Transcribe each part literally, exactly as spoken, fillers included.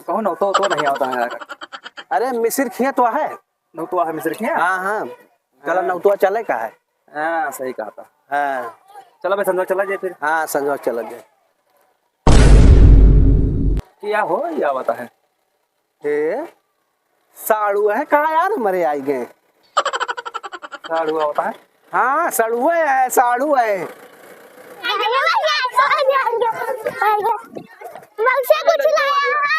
कहूँ नौतो तो नहीं आवत है। अरे मिसिर खिया तो है। नौतुआ है मिसिर खिया? हाँ, हाँ। चला हाँ। नौतुआ चले का है? हाँ, सही कहा था। हाँ। चला भाई, संझवा चला जाए फिर। हाँ, संझवा चला जाए। क्या हो, ये आवत है? ए, साड़ू है, कहाँ यार हमारे आई गए? साड़ू आवत है? हाँ, साड़ू है, साड़ू है। मौसी कुछ लाया है?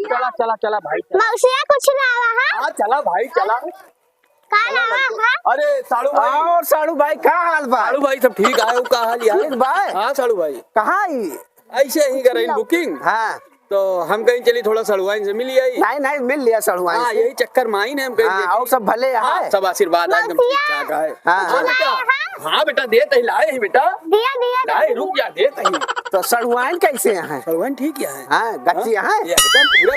चला, चला, चला भाई, चला। मौसी कुछ लाया है? हाँ, चला भाई, चला। का चला लाया लड़को। है? अरे, साड़ू भाई। और साड़ू भाई, का हाल बा? साड़ू भाई, सब ठीक है, वो का हाल यार? ठीक बा? हाँ, साड़ू भाई। कहाँ आई? ऐसे ही कर रही booking। हाँ। तो हम कहीं चली थोड़ा सड़ुआइन से मिल आई। नहीं, नहीं, मिल लिया सड़ुआइन हाँ, से। यही चक्कर में आई ने हम कहीं हाँ, देखी। और सब भले हाँ, है? सब आशीर्वाद है, एकदम ठीक ठाक है। हाँ, हाँ, हाँ। बेटा। हाँ, बेटा, देत ही लाए ही, बेटा। दिया, दिया, लाए, दिया। रुक जा, देत ही। तो सड़ुआइन कैसे हैं? सड़ुआइन ठीक है। हाँ, गच्ची हाँ, है? एकदम पूरा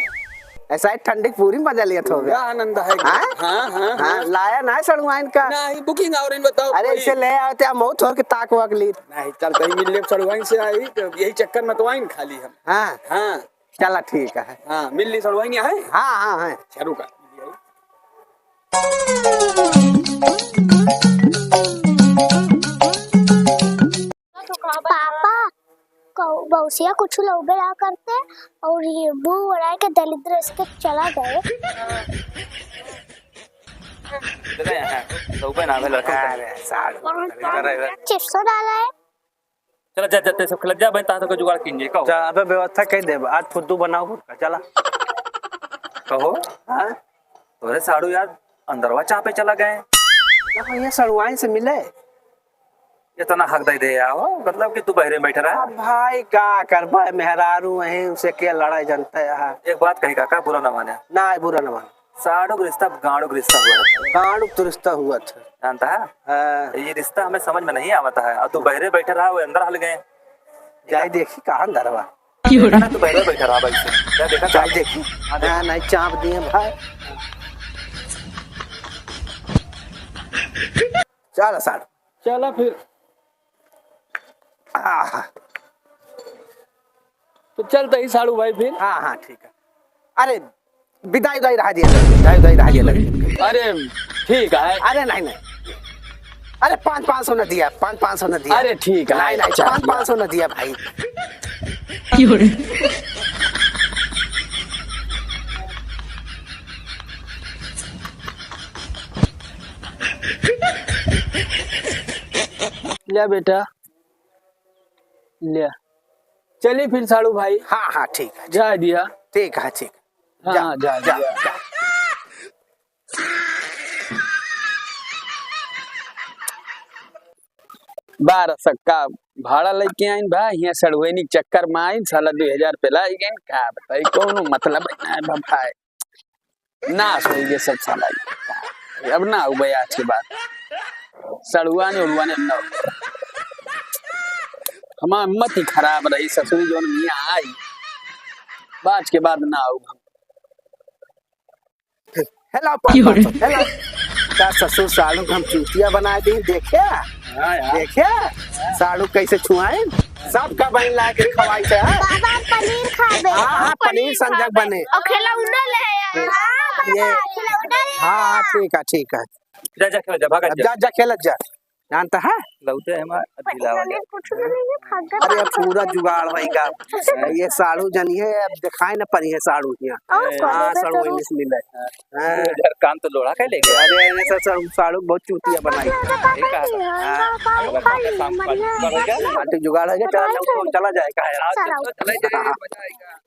ऐसा है, ठंडी की पूरी मजा लिया था। पूरा आनंद है। हाँ? हाँ, हाँ, हाँ, हाँ। लाया ना सड़ुआइन का? नहीं, booking और इन बताओ अरे, कोई। इसे ले आते, हम बहुत थोड़ के ताक वाक ली। नहीं, चल, कहीं मिलने सड़ुआइन से आई, तो यही चक्कर में तो आइन खाली हम। हाँ। हाँ। चला, ठीक है। हाँ, मिल ली सड़ुआइन है? हाँ, हाँ, हाँ। चलो का। पापा, कौ-, बौसिया कुछ लौबे ना करते और ये मुंह उड़ा के दलिद्र इसके चला गए। इतने हैं, लौबे ना भेल रखो। अरे, साढ़। चिप्सो डाला है। चला, जा, जा, ते सब खेलत जा, भाई, तातो का जुगाड़ कीन जे, कहो। जा, अबे व्यवस्था कह दे, आज फुद्दू बनाओ गुटका, चला। कहो? हाँ? तोरे साड़ू यार, अंदरवा चापे चला गए। तो ये सड़ुआइन से मिले। इतना हक दे दे यार, हो? मतलब कि तू बहरे में बैठे रहा। अब भाई का करबा, मेहरारू हैं, उनसे के लड़ाई जनता है। एक बात कही काका, बुरा ना माने। ना, बुरा ना माने। साड़ू के रिश्ता गाड़ू के रिश्ता हुआ है। गाड़ू के रिश्ता हुआ था। जानता है? हाँ। ये रिश्ता हमें समझ में नहीं आवता है। और तू बहरे बैठे रहा, वो अंदर हल गए। जाई देखी कहाँ अंदर बा। देखा ना, तू बहरे बैठा रहा भाई से। जा देखा जाई चाप। देखी। हाँ, देख। हाँ, नहीं चाप दिए भाई। चल साड़ू। चला फिर। आह। तो चलते ही साड़ू भाई फिर। हाँ, हाँ, ठीक है। अरे, विदाई उदाई रहा दिया, विदाई उदाई रहा दिया लगे। अरे, ठीक है। अरे, नहीं, नहीं। अरे, पाँच, पाँच सौ न दिया, पाँच, पाँच सौ न दिया। अरे, ठीक है। नहीं, नहीं, अच्छा, पाँच, पाँच सौ न दिया भाई। क्यों रे? ले बेटा, ले। चली फिर साड़ू भाई। हाँ, हाँ, ठीक है। जा दिया। ठीक है, ठीक। हाँ, जा, हाँ, जा, जा, दिया। जा। बारह सक्का भाड़ा लेके आइन बा, हियाँ सड़ुआइन के चक्कर में आइन, साला दुइ हजार पे लाई गइन, का बताई, कौनो मतलब ना बा भाई। नाश होइ गए सब साला। अब ना आउबे आज के बाद। सड़ुआने उड़ुआने अब ना आउबे। हमार मति खराब रही ससुरी जौन मियाँ आई। आज के बाद ना आउब हम। हेलो, पापा, हेलो। का ससुर सालू के हम चूतिया बनाइ दी, देखे? हाँ यार। देखे? सालू कैसे छुआइन? सबका बहिन लाके खवाई थे, हाँ? बाबा, पनीर खाबे। हाँ, हाँ, पनीर पनीर संजग खाबे। बने। और खिलौना ले आया। ये, खिलौना ले हाँ, हाँ, आया। ठीक है, ठीक है। जा, जा, खेल जा, भाग अब जा। जा, जा, खेलत जा। जानता है? लौटे है मार, पनीर दिलावा ले। कुछ भी नहीं है, भाग जा, अरे, भाग जा। पूरा जुगाड़ होइगा। ये साड़ू जनिहे, अब देखाए न पनिहे साड़ू हियाँ। और हाँ, साड़ू साड़ू। इंग्लिश मिले। हाँ। हाँ। इधर काम तो लोढ़ा के ले गया। अरे, ऐसा साड़ू, साड़ू बहुत चूतिया बनाई। ये कहा था? हाँ। हाँ, ठीक जुगाड़ हो गया, चला जाओ, चला जाए, कहा यार। हाँ, चलो, चला जाए, मजा आएगा।